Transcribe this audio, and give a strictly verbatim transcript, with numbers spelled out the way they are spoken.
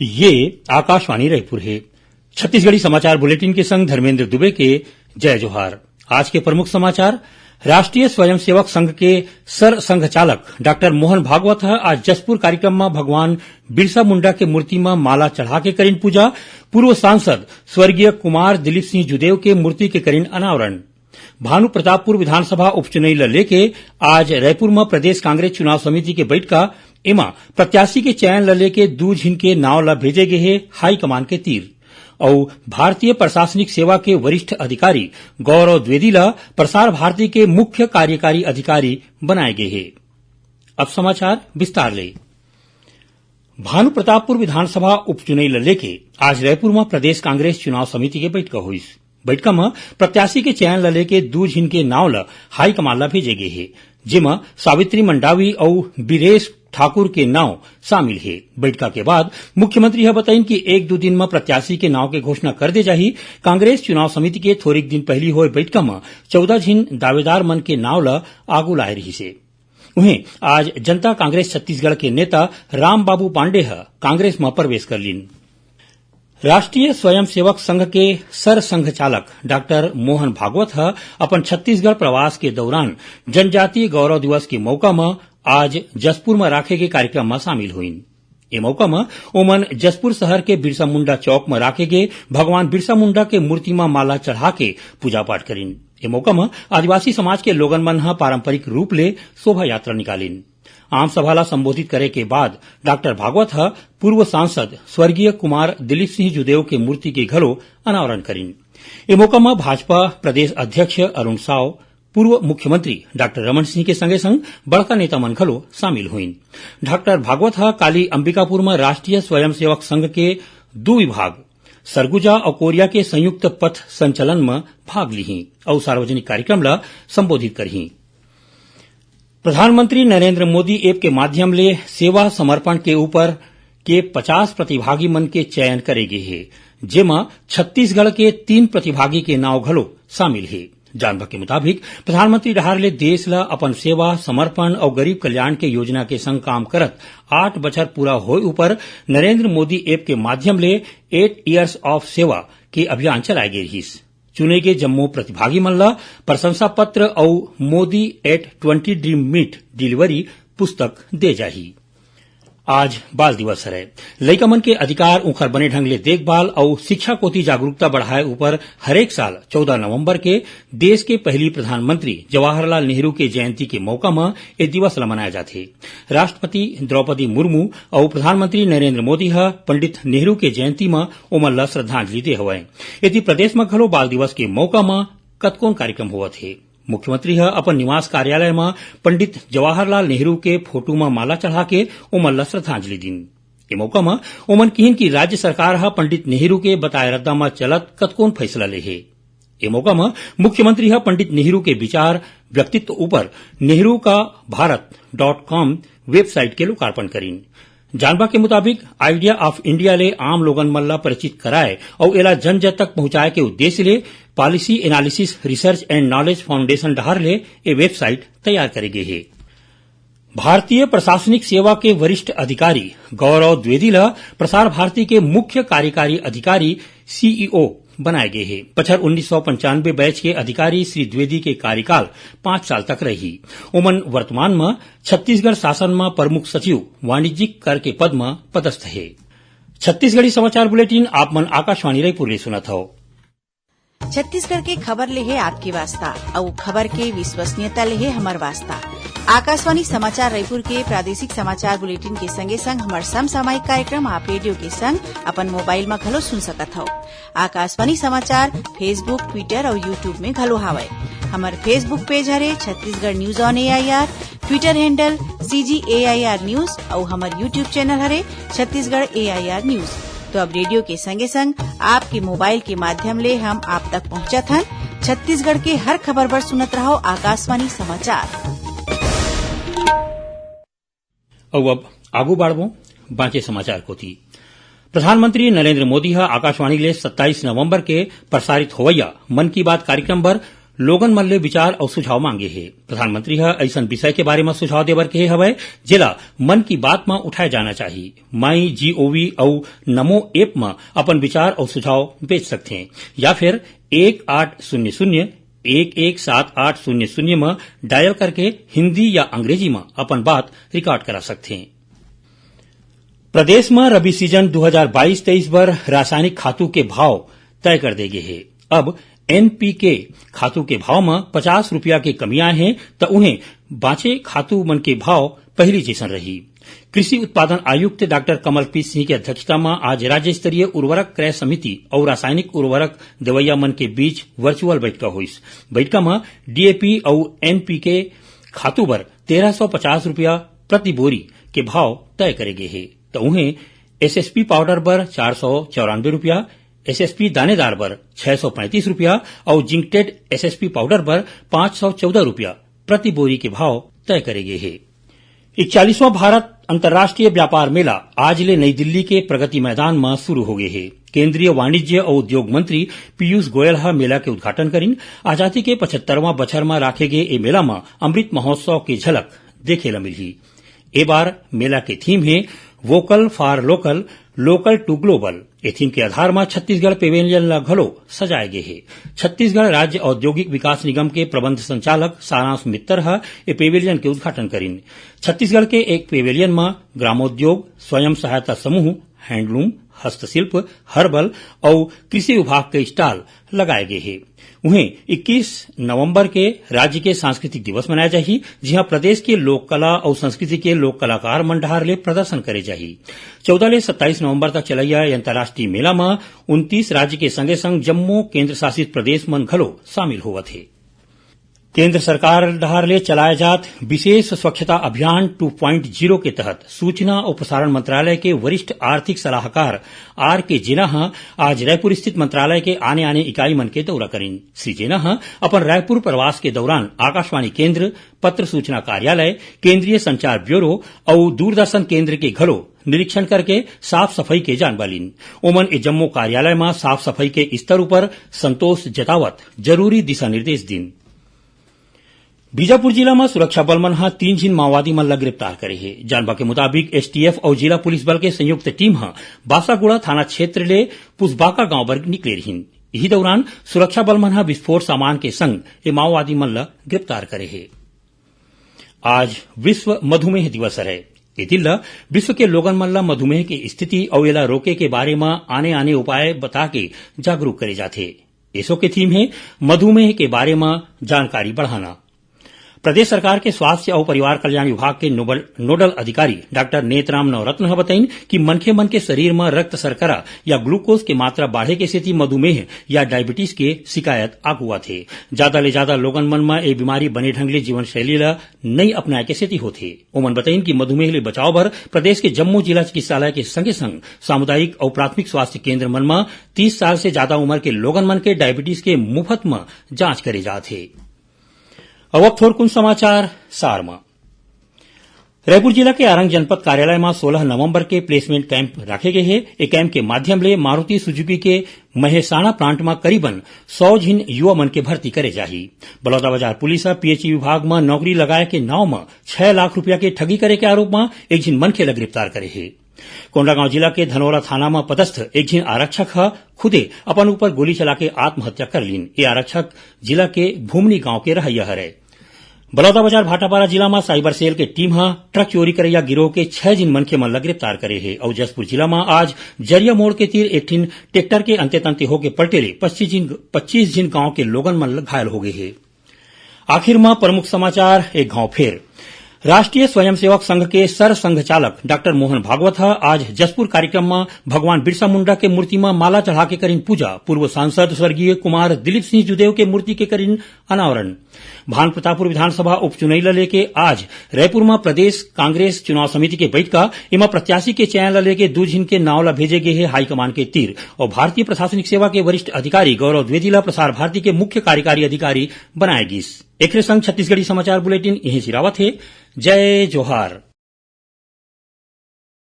ये आकाशवाणी रायपुर हे। छत्तीसगढ़ी समाचार बुलेटिन के संग धर्मेंद्र दुबे के जय जोहार। आज के प्रमुख समाचार। राष्ट्रीय स्वयंसेवक संघ के सर संघ चालक डॉक्टर मोहन भागवत ह आज जशपुर कार्यक्रम म भगवान बिरसा मुंडा के मूर्ति म माला चढ़ा के करिन पूजा। पूर्व सांसद स्वर्गीय कुमार दिलीप सिंह जुदेव के मूर्ति के करिन अनावरण। भानु प्रतापपुर विधानसभा उपचुनई ल लेके आज रायपुर म प्रदेश कांग्रेस चुनाव समिति के बइठका। एमा प्रत्याशी के चयन ल लेके दू झिन के नांव ल भेजे गे हे हाईकमान के तीर। अउ भारतीय प्रशासनिक सेवा के वरिष्ठ अधिकारी गौरव द्विवेदी ल प्रसार भारती के मुख्य कार्यकारी अधिकारी बनाए गे हे। अब समाचार विस्तार ले। भानु प्रतापपुर विधानसभा उपचुनई ल लेके आज रायपुर म प्रदेश कांग्रेस चुनाव समिति के बइठका होइस। बइठका म प्रत्याशी के चयन ल लेके दू झिन के नांव ल हाईकमान ल भेजे गे हे, जेमा सावित्री मंडावी अउ बीरेश ठाकुर के नांव शामिल हे। बइठका के बाद मुख्यमंत्री ह बताइन कि एक दू दिन म प्रत्याशी के नांव के घोषणा कर दे जाही। कांग्रेस चुनाव समिति के थोरिक दिन पहिली होए बइठका म चौदह झिन दावेदार मन के नांव ल आगू लाए रिहिस हे। उहें, आज जनता कांग्रेस छत्तीसगढ़ के नेता रामबाबू पांडे ह कांग्रेस म प्रवेश कर लीन। राष्ट्रीय स्वयंसेवक संघ के सर संघ चालक डॉक्टर मोहन भागवत ह अपन छत्तीसगढ़ प्रवास के दौरान जनजातीय गौरव दिवस के मौका म आज जशपुर म राखे गे कार्यक्रम म शामिल होइन। ए मौका म ओमन जशपुर शहर के बिरसा मुंडा चौक म राखे गे भगवान बिरसा मुंडा के मूर्ति म माला चढ़ा के पूजा पाठ करिन। ए मौका म आदिवासी समाज के लोगन मन ह पारंपरिक रूप ले शोभा यात्रा निकालिन। आम सभा ला संबोधित करे के बाद डॉक्टर भागवत ह पूर्व सांसद स्वर्गीय कुमार दिलीप सिंह जुदेव के मूर्ति के घलो अनावरण करिन। ए मौका म भाजपा प्रदेश अध्यक्ष अरुण साव, पूर्व मुख्यमंत्री डॉक्टर रमन सिंह के संगे संग बड़का नेता मन घलो शामिल होइन। डॉक्टर भागवत ह काली अंबिकापुर म राष्ट्रीय स्वयंसेवक संघ के दू विभाग सरगुजा अउ कोरिया के संयुक्त पथ संचलन म भाग लिही अउ सार्वजनिक कार्यक्रम ल संबोधित करही। प्रधानमंत्री नरेंद्र मोदी ऐप के माध्यम ले सेवा समर्पण के ऊपर के पचास प्रतिभागी मन के चयन करे गे हे, जेमा छत्तीसगढ़ के तीन प्रतिभागी के नांव घलो शामिल हे। जानबा के मुताबिक, प्रधानमंत्री डहार ले देश ल अपन सेवा, समर्पण अउ गरीब कल्याण के योजना के संग काम करत आठ बछर पूरा होए ऊपर नरेंद्र मोदी ऐप के माध्यम ले एट ईयर्स ऑफ सेवा के अभियान चलाए गे रिहिस। चुने गे जम्मो प्रतिभागी मन ल प्रशंसा पत्र अउ Modi at twenty dream meet delivery पुस्तक दे जाही। आज बाल दिवस हरय। लइका मन के अधिकार, उंखर बने ढंग ले देखभाल अउ शिक्षा कोति जागरूकता बढ़ाए ऊपर हरेक साल चौदह नवंबर के देश के पहिली प्रधानमंत्री जवाहरलाल नेहरू के जयंती के मौका म ए दिवस ल मनाए जाथे। राष्ट्रपति द्रौपदी मुर्मू अउ प्रधानमंत्री नरेंद्र मोदी ह पंडित नेहरू के जयंती म ओमन ल श्रद्धांजलि दे हवय। एती प्रदेश म घलो बाल दिवस के मौका म कतकोन कार्यक्रम होवत हे। मुख्यमंत्री ह अपन निवास कार्यालय म पंडित जवाहरलाल नेहरू के फोटो म माला चढ़ा के ओमन ल श्रद्धांजलि दीन। ए मौका म ओमन किहिन कि राज्य सरकार ह पंडित नेहरू के बताए रद्दा म चलत कतकोन फैसला ले हे। ए मौका म मुख्यमंत्री ह पंडित नेहरू के विचार, व्यक्तित्व ऊपर नेहरू का भारत डॉट कॉम वेबसाइट के लोकार्पण करीन। जानबा के मुताबिक, आइडिया ऑफ इंडिया ले आम लोगन मन ला परिचित कराए अउ एला जन जन तक पहुंचाए के उद्देश्य ले policy analysis research and knowledge foundation डहार ले ए वेबसाइट तैयार करे गे हे। भारतीय प्रशासनिक सेवा के वरिष्ठ अधिकारी गौरव द्विवेदी ल प्रसार भारती के मुख्य कार्यकारी अधिकारी, सीईओ, बनाए गे हे। बछर उन्नीस सौ पंचानबे बैच के अधिकारी श्री द्विवेदी के कार्यकाल पांच साल तक रही। ओमन वर्तमान म छत्तीसगढ़ शासन म प्रमुख सचिव वाणिज्यिक कर के पद म पदस्थ हे। छत्तीसगढ़ी समाचार बुलेटिन आप मन आकाशवाणी रायपुर ले सुनत हव। छत्तीसगढ़ के खबर ले हे आपके वास्ता, अउ खबर के विश्वसनीयता ले हे हमर वास्ता। आकाशवाणी समाचार रायपुर के प्रादेशिक समाचार बुलेटिन के संगे संग हमर समसामयिक कार्यक्रम आप रेडियो के संग अपन मोबाइल म घलो सुन सकत हव। आकाशवाणी समाचार Facebook, Twitter अउ YouTube में घलो हावय। हमर Facebook पेज हरे Chhattisgarh news on AIR, Twitter handle CG AIR news अउ हमर YouTube चैनल हरे छत्तीसगढ़ एआईआर न्यूज। तो अब रेडियो के संगे संग आपके मोबाइल के माध्यम ले हम आप तक पहुंचत हन। छत्तीसगढ़ के हर खबर बर सुनत रहव आकाशवाणी समाचार। अउ अब आगू बाढ़बो बांचे समाचार कोति। प्रधानमंत्री नरेंद्र मोदी ह आकाशवाणी ले सत्ताईस नवंबर के प्रसारित होवइया मन की बात कार्यक्रम बर लोगन मन ले विचार अउ सुझाव मांगे हे। प्रधानमंत्री ह अइसन विषय के बारे म सुझाव देबर कहे हवय, जेला मन की बात म उठाए जाना चाही। माई जीओवी अउ नमो ऐप म अपन विचार अउ सुझाव भेज सकथें, या फिर एक आठ शून्य शून्य एक एक सात आठ शून्य शून्य म डायल करके हिंदी या अंग्रेजी म अपन बात रिकॉर्ड करा सकथें। प्रदेश म रबी सीजन दू हजार बाईस तेईस बर रासायनिक खातू के भाव तय कर दे गे हे। अब एनपीके खातू के भाव म पचास रुपया के कमी आए हे, त उहें बांचे खातू मन के भाव पहिली जइसन रही। कृषि उत्पादन आयुक्त डॉक्टर कमलप्रीत सिंह के अध्यक्षता म आज राज्य स्तरीय उर्वरक क्रय समिति अउ रासायनिक उर्वरक देवइया मन के बीच वर्चुअल बैठका होइस। बैठका म डीएपी अउ एनपीके खातू बर तेरह सौ पचास रुपया प्रति बोरी के भाव तय करे गे हे। त उहें एसएसपी पाउडर बर चार सौ चौरानबे रुपया, एसएसपी दानेदार बर छह सौ पैंतीस रुपया अउ जिंकटेड एसएसपी पाउडर बर पांच सौ चौदह रुपया प्रति बोरी के भाव तय करे गे हे। इकतालीसवां भारत अंतर्राष्ट्रीय व्यापार मेला आज ले नई दिल्ली के प्रगति मैदान म शुरू हो गे हे। केंद्रीय वाणिज्य अउ उद्योग मंत्री पीयूष गोयल ह मेला के उद्घाटन करिन। आजादी के पचहत्तरवां बछर म राखे गे ए मेला म अमृत महोत्सव के झलक देखे ल मिलही। ए बार मेला के थीम हे vocal for local, local to global. ए थीम के आधार म छत्तीसगढ़ पेवेलियन ल घलो सजाए गे हे। छत्तीसगढ़ राज्य औद्योगिक विकास निगम के प्रबंध संचालक सारांश मित्तर ह ए पेवेलियन के उद्घाटन करिन। छत्तीसगढ़ के एक पेवेलियन म ग्रामोद्योग, स्वयं सहायता समूह, हैंडलूम, हस्तशिल्प, हर्बल अउ कृषि विभाग के स्टॉल लगाए गे हे। उहें, इक्कीस नवंबर के राज्य के सांस्कृतिक दिवस मनाए जाही, जिहां प्रदेश के लोक कला अउ संस्कृति के लोक कलाकार मन डहार ले प्रदर्शन करे जाही। चौदह ले सत्ताईस नवंबर तक चलइया ए अंतर्राष्ट्रीय मेला म उनतीस राज्य के संगे संग जम्मो केंद्र शासित प्रदेश मन घलो शामिल होवत हे। केंद्र सरकार डहार ले चलाए जात विशेष स्वच्छता अभियान टू पॉइंट ज़ीरो के तहत सूचना अउ प्रसारण मंत्रालय के वरिष्ठ आर्थिक सलाहकार आर के जेना ह आज रायपुर स्थित मंत्रालय के आने-आने इकाई मन के दौरा करिन। श्री जेना ह अपन रायपुर प्रवास के दौरान आकाशवाणी केंद्र, पत्र सूचना कार्यालय, केंद्रीय संचार ब्यूरो अउ दूरदर्शन केंद्र के घलो निरीक्षण करके साफ सफई के जानबा लीन। ओमन ए जम्मो कार्यालय म साफ सफई के स्तर उपर संतोष जतावत जरूरी दिशा निर्देश दीन। बीजापुर जिला म सुरक्षा बल मन ह तीन झिन माओवादी मन ल गिरफ्तार करे हे। जानबा के मुताबिक, एसटीएफ अउ जिला पुलिस बल के संयुक्त टीम ह बासागुड़ा थाना क्षेत्र ले पुसबाका गांव बर निकले रिहिन। इही दौरान सुरक्षा बल मन ह विस्फोट सामान के संग ए माओवादी मन ल गिरफ्तार करे हे। आज विश्व मधुमेह दिवस हरय। ए दिन ल विश्व के लोगन मन ल मधुमेह के स्थिति अउ एला रोके के बारे म आने-आने उपाय बता के जागरूक करे जाथे। एसो के थीम हे मधुमेह के बारे म जानकारी बढ़ाना। प्रदेश सरकार के स्वास्थ्य अउ परिवार कल्याण विभाग के नोबल, नोडल अधिकारी डॉक्टर नेतराम नवरत्न ह बताइन कि मनखे मन के शरीर म रक्त शर्करा या ग्लूकोज के मात्रा बाढ़े के सेती मधुमेह या डायबिटीज के शिकायत आगू आथे। जादा ले जादा लोगन मन म ए बीमारी बने ढंग ले जीवन शैली ल नइ अपनाए के सेती होथे। ओमन बताइन कि मधुमेह ले बचाव बर प्रदेश के जम्मो जिला चिकित्सालय के संगे संग सामुदायिक अउ प्राथमिक स्वास्थ्य केंद्र मन म तीस साल से जादा उमर के लोगन मन के डायबिटीज के मुफत म जांच करे जात हे। अब, अब थोरकुन समाचार सार म। रायपुर जिला के आरंग जनपद कार्यालय म सोलह नवंबर के प्लेसमेंट कैंप राखे गे हे। ए कैंप के माध्यम ले मारुति सुजुकी के महेसाणा प्लांट म करीबन सौ झिन युवा मन के भर्ती करे जाही। बलौदाबाजार पुलिस ह पीएचई विभाग म नौकरी लगाए के नाव म छह लाख रुपया के ठगी करे के आरोप म एक झिन मनखे ल गिरफ्तार करे हे। कोंडागांव जिला के धनोरा थाना म पदस्थ एक झिन आरक्षक ह खुदे अपन ऊपर गोली चला के आत्महत्या कर लीन। ये आरक्षक जिला के भूमनी गांव के रहइया हरय। बलौदाबाजार भाटापारा जिला म साइबर सेल के टीम ह ट्रक चोरी करइया गिरोह के छह झिन मनखे मन ल गिरफ्तार करे हे। अउ जशपुर जिला म आज जरिया मोड़ के तीर एक ठिन ट्रैक्टर के अंते तंते होके पलटे ले पच्चीस झिन, पच्चीस झिन गांव के लोगन मन ल घायल हो गए हे। आखिर म प्रमुख समाचार एक घाव फेर। राष्ट्रीय स्वयंसेवक संघ के सर संघ चालक डॉक्टर मोहन भागवत ह आज जसपुर कार्यक्रम म भगवान बिरसा मुंडा के मूर्ति म माला चढ़ा के करिन पूजा। पूर्व सांसद स्वर्गीय कुमार दिलीप सिंह जुदेव के मूर्ति के करिन अनावरण। भान प्रतापपुर विधानसभा उपचुनई ल लेके आज रायपुर म प्रदेश कांग्रेस चुनाव समिति के बैठका। एमा प्रत्याशी के चयन ल लेके दू झिन के नाव ल भेजे गे हे हाईकमान के तीर। अउ भारतीय प्रशासनिक सेवा के वरिष्ठ अधिकारी गौरव द्विवेदी ल प्रसार भारती के मुख्य कार्यकारी अधिकारी बनाए गिस। एखरे संग छत्तीसगढ़ी समाचार बुलेटिन इहें सिरावत हे। जय जोहार।